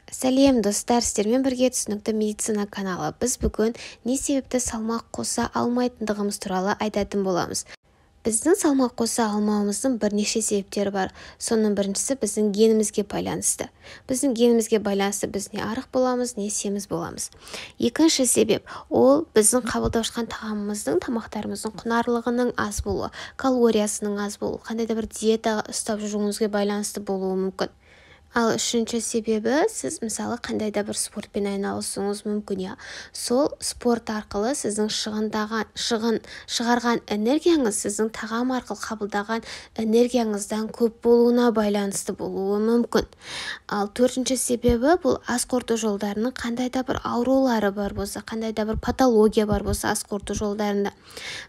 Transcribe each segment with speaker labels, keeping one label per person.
Speaker 1: Сәлем, достар! Сіздермен бірге «Түсінікті медицина» каналы. Біз бүгін не себепті салмақ қоса алмайтындығымыз туралы айтатын боламыз. Біздің салмақ қоса алмауымыздың бірнеше себептері бар. Соның біріншісі біздің генімізге байланысты. Біздің генімізге байланысты біз не арық боламыз, не семіз боламыз. Екінші себеп ол біздің қабылдап жатқан тағамымыздың, тамақтарымыздың құнарлығының аз болуы, калориясының аз болуы, қандай да бір диета ұстап жүруіңізге байланысты болуы мүмкін. Ал үшінші себебі, сіз, мысалы, қандай да бір спортпен айналысуыңыз мүмкін, иә. Сол спорт арқылы сіздің шығындаған, шығын шығарған энергияңыз сіздің тағам арқылы қабылдаған энергияңыздан көп болуына байланысты болуы мүмкін. Ал төртінші себебі бұл ас қорыту жолдарының қандай да бір аурулары бар болса, қандай да бір патология бар болса ас қорыту жолдарында.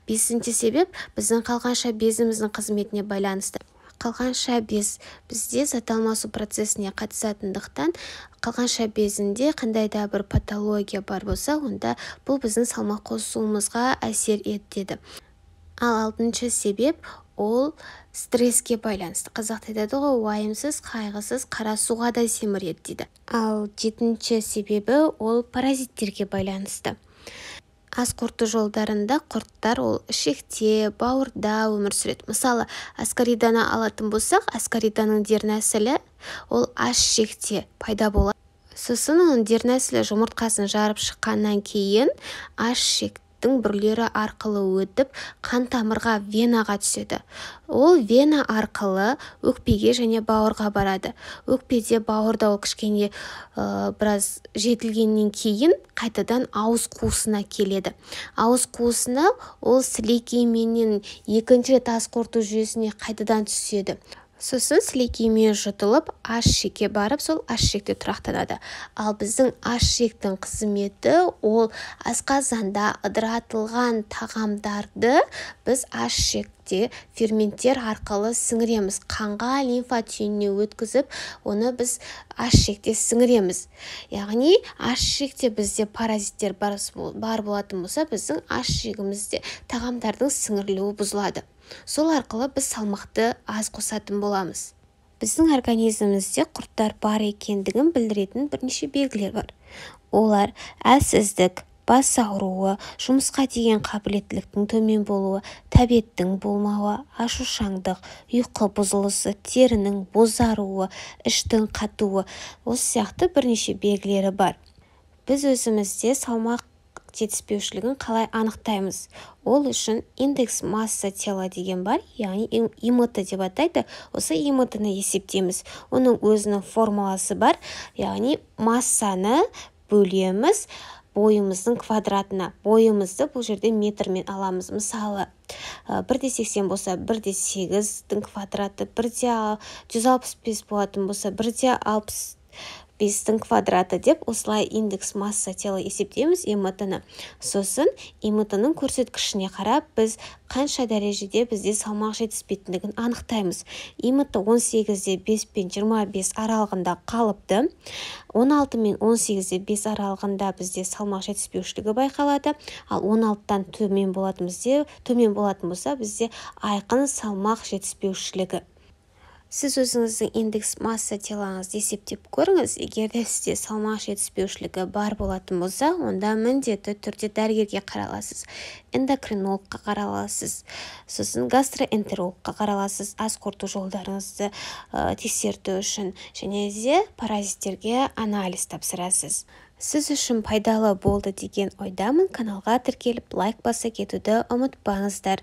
Speaker 1: Бесінші себеп біздің қалқанша безіміздің қызметіне байланысты. Қалқанша без бізде зат алмасу процесіне қатысатындықтан, қалқанша безінде қандай да бір патология бар болса, онда бұл біздің салмақ қосуымызға әсер етеді. Ал алтыншы себеп ол стресске байланысты. Қазақта айтады ғой, уайымсыз, қайғысыз қара суға да семіреді дейді. Ал жетінші себебі ол паразиттерге байланысты. Ас қорыту жолдарында құрттар ол ішекте, бауырда өмір сүреді. Мысалы, аскариданы алатын болсақ, аскариданың дернәсілі ол аш ішекте пайда болады. Сосын оның дернәсілі жұмыртқасын жарып шыққаннан кейін аш ішектің бүрлері арқылы өтіп, қан тамырға, венаға түседі. Ол вена арқылы өкпеге және бауырға барады. Өкпеде, бауырда ол кішкене біраз жетілгеннен кейін қайтадан ауыз қуысына келеді. Ауыз қуысына ол сілекейменен екінші рет ас қорыту жүйесіне қайтадан түседі. Сосын сілекеймен жұтылып, аш ішекке барып, сол аш ішекте тұрақтанады. Ал біздің аш ішектің қызметі ол асқазанда ыдыратылған тағамдарды біз аш ішекте ферменттер арқылы сіңіреміз. Қанға, лимфа түйініне өткізіп, оны біз аш ішекте сіңіреміз. Яғни аш ішекте бізде паразиттер бар болатын болса, біздің аш ішегімізде тағамдардың сіңірілуі бұзылады. Сол арқылы біз салмақты аз қосатын боламыз. Біздің организмімізде құрттар бар екендігін білдіретін бірнеше белгілер бар. Олар: әлсіздік, бас ауруы, жұмысқа деген қабілеттіліктің төмен болуы, тәбеттің болмауы, ашушаңдық, ұйқы бұзылысы, терінің бозаруы, іштің қатуы, осы сияқты бірнеше белгілері бар. Біз өзімізде салмақ жетіспеушілігін қалай анықтаймыз? Ол үшін индекс масса тела деген бар, яғни ИМТ деп атайды. Осы ИМТ-ны есептейміз. Оның өзінің формуласы бар, яғни массаны бөлеміз бойымыздың квадратына. Бойымызды бұл жерде метрмен аламыз. Мысалы, 1,80 болса, 1,8-дің квадраты, 1,165 болатын болса, 1,65-тің квадраты деп, осылай индекс масса тела есептейміз, ИМТ-ны. Сосын ИМТ-ның көрсеткішіне қарап, біз қанша дәрежеде бізде салмақ жетіспейтіндігін анықтаймыз. ИМТ 18,5 пен 25 аралығында қалыпты, 16 мен 18,5 аралығында бізде салмақ жетіспеушілігі байқалады, ал 16-тан төмен болатын болса, бізде айқын салмақ жетіспеушілігі. Сіз өзіңіздің индекс масса телаңызды есептеп көріңіз. Егер де сізде салмақ жетіспеушілігі бар болатын болса, онда міндетті түрде дәрігерге қараласыз, эндокринологқа қараласыз, сосын гастроэнтерологқа қараласыз ас қорыту жолдарыңызды тексерту үшін және де паразиттерге анализ тапсырасыз. Сіз үшін пайдалы болды деген ойдамын. Каналға тіркеліп, лайк баса кетуді ұмытпаңыздар.